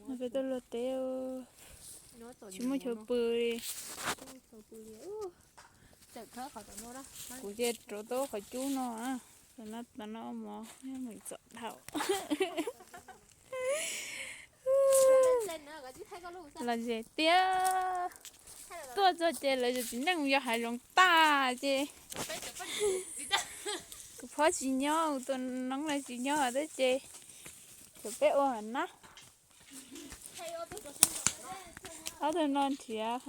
Peb tuaj luaj teb, tsis muaj chaw pw li. Kuv ces rauv tau qhov cub no, tam no, tam no mov mus txom dhau. Los ze tiag. Tuaj txog ces lawv txiv neej yog hav zoov tag ces kuv phob tsis nyob, tus noob lawv tsis nyob thiab ces, ces peb ua na. Ob tug no nrhiav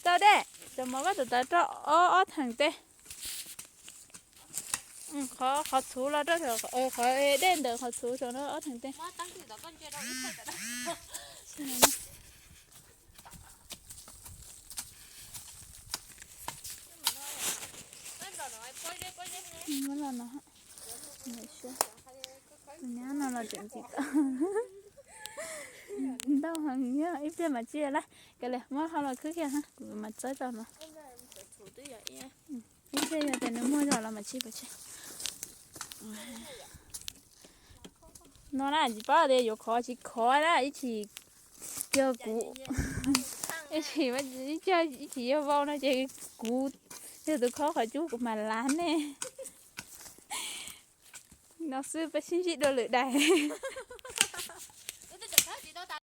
tau dej, cov mov koj tawm tawm rau ob, ob theem tej. Qhov, qhov txhuv los rau, qhov dej ntawm qhov txhuv saum no ob theem tej. Tus nyab no los tseem tsis tau. Ntau heev, ib pliag mam tsij lawm. Kav liam, muab ho los khwb kiag, kuv mam txawb tau no. Ib pliag yog tias nws muag zog los mam tsij pov tseg. No na, tsis paub tias yuav khov tsis khov na, ib chim yog kuv, ib chim, ib chim yog vau no ces kuv yog tus khob qhov cub, kuv mam lav nej. No xwb peb sib ntsib dua lwm daim.